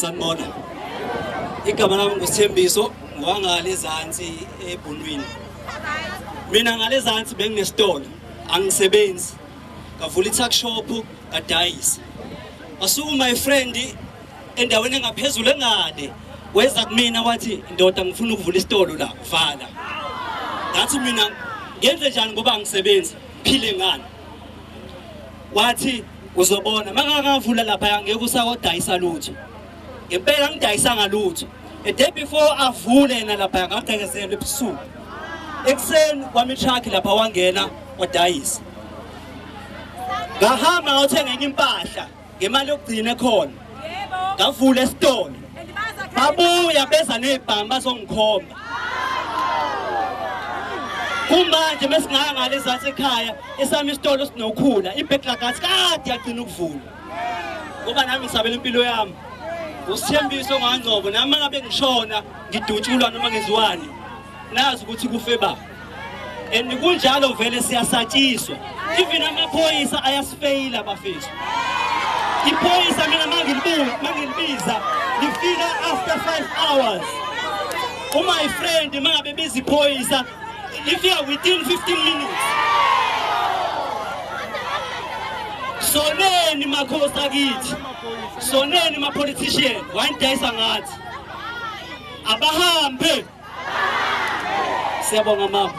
Sanibona. Igama lami nguSithembiso ngwangale ezansi eBhunwini. Mina ngale ezansi benginesitolo, angisebenzi. Ngavula i-tuck shop ngadayisa. Wasuka my friend endaweni engaphezulu engale weza kumina wathi ndoda ngifuna ukuvula isitolo la vala. Ngathi mina ngenze njani ngoba angisebenzi phile ngani? Wathi uzobona makangavula lapha ngeke usakodayisa lutho. Ngempela ngidayisanga lutho. A day before avule yena lapha ngagqekezelwa ebusuku. Ekuseni kwami truck lapha wangena wadayisa. Ngahamba ngayothenga enye impahla ngemali yokugcina ekhona. Ngavula esitolo. Babuya beza nezibhamu bazongikhomba. Kumanje mesingaya ngale ezansi ekhaya esami isitolo sinokhula ibhekla kade yagcina ukuvula. Ngoba nami ngisabela impilo yami. Usithembiso ngangcobo nami ngabe ngishona ngidutshulwa noma ngeziwani nazi ukuthi kufe ba. And kunjalo vele siyasatshiswa. Even amaphoyisa ayasifeyila bafethu. Iphoyisa mina mangilibuka mangilibiza lifika after 5 hours. Uma friend mangabe biza iphoyisa lifika within 15 minutes. Soneni makhosi akithi. Soneni ma politician wayidayisa ngathi. Abahambe. Siyabonga mama.